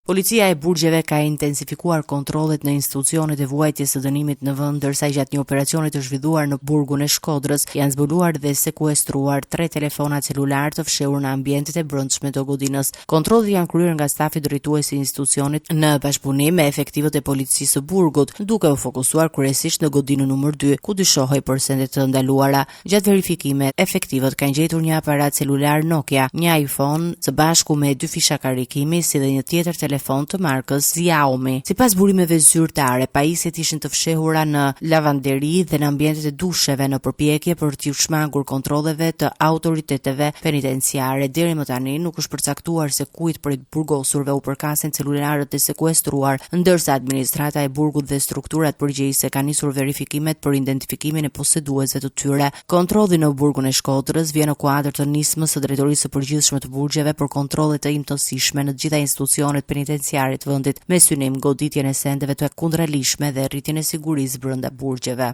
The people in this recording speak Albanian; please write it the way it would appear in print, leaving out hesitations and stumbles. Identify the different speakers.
Speaker 1: Policia e burgjeve ka intensifikuar kontrollet në institucionet e vuajtjes së dënimit në vend, ndërsa gjatë një operacioni të zhvilluar në burgun e Shkodrës janë zbuluar dhe sekuestruar tre telefona celularë të fshehur në ambientet e brendshme të godinës. Kontrollet janë kryer nga stafi drejtues i institucionit në bashkëpunim me efektivët e policisë së burgut, duke u fokusuar kryesisht në godinën numër 2, ku dyshohej për sende të ndaluara. Gjatë verifikimit, efektivët kanë gjetur një aparat celular Nokia, një iPhone së bashku me dy fisha karikimi si dhe një tjetër telefon të markës Xiaomi. Sipas burimeve zyrtare, pajisjet ishin të fshehura në lavanderi dhe në ambientet e dusheve në përpjekje për t'iu shmangur kontrolleve të autoriteteve penitenciare. Deri më tani nuk është përcaktuar se kujt prej të burgosurve u përkasin celularët e sekuestruar, ndërsa administrata e burgut dhe strukturat përgjegjëse kanë nisur verifikimet për identifikimin e poseduesve të tyre. Kontrolli në burgun e Shkodrës vjen në kuadër të nismës së Drejtorisë së Përgjithshme të Burgjeve për kontrolle të imtësishme në të gjitha institucionet penitenciare të vendit, me synim goditjen e sendeve të kundraligjshme dhe rritjen e sigurisë brenda burgjeve.